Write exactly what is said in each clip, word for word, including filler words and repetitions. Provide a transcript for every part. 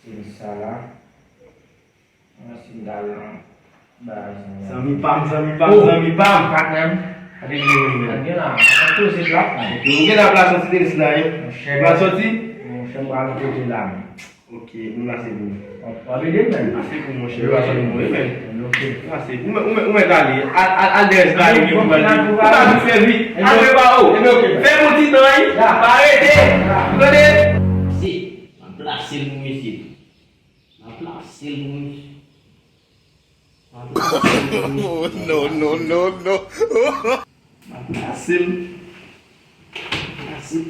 Stil sa la. Mwen si m t al nan bagay sa la. Zanmi pa m, zanmi pa m, zanmi pa m. Patnè m. Gade gen moun menm. Gade la, mwen poze la. Ok, ou gen la plas soti tenis la, wi. Monchè. Plas soti? Monchè, m pral kote la. Ok, nou la se pou ou. W ap ede m, men. Pase pou monchè, ou pa sòt mwen, men. Ok. Pase, ou mèt, ou mèt, ou mèt ale. Al, al, al dèyè zay, ou pa vin fè vi. Al prepare w. Fè yon ti tan, wi. Pa rete. Ou tande? Si, m ap plase l pou mesye. M ap plase l pou misye. M ap plase l pou misye. Oh, no, no, no, no. M ap plase l. Plase l.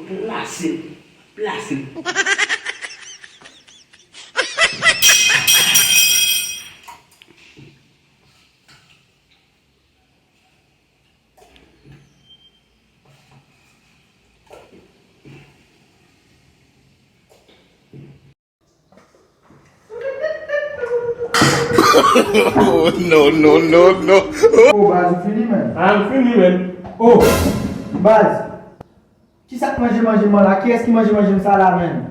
Plase l. Plase l. Oh, no, no, no, no. Oh, baz, ou fini, men? Ah, m fini, men. Oh, baz. Kisa k manje manje m la? Kiyès ki manje manje m sa la, men?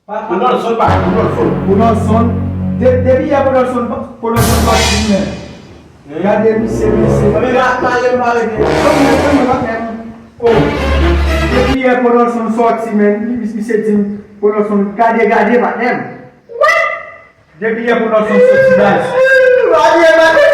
Papa. Pou Nelson, pa pou Nelson. Pou Nelson. De-, depi yè pou Nelson, pou Nelson sòti, men. Gade misye, mesye. Mwen pa, pa, pa, pa rete. Kòman, kòman, kòman? Oh. Depi yè pou Nelson sòti, men. Misye di m, pou Nelson, gade, gade, patnè m. Depi yè pou Nelson sòti, baz. Gade, gade.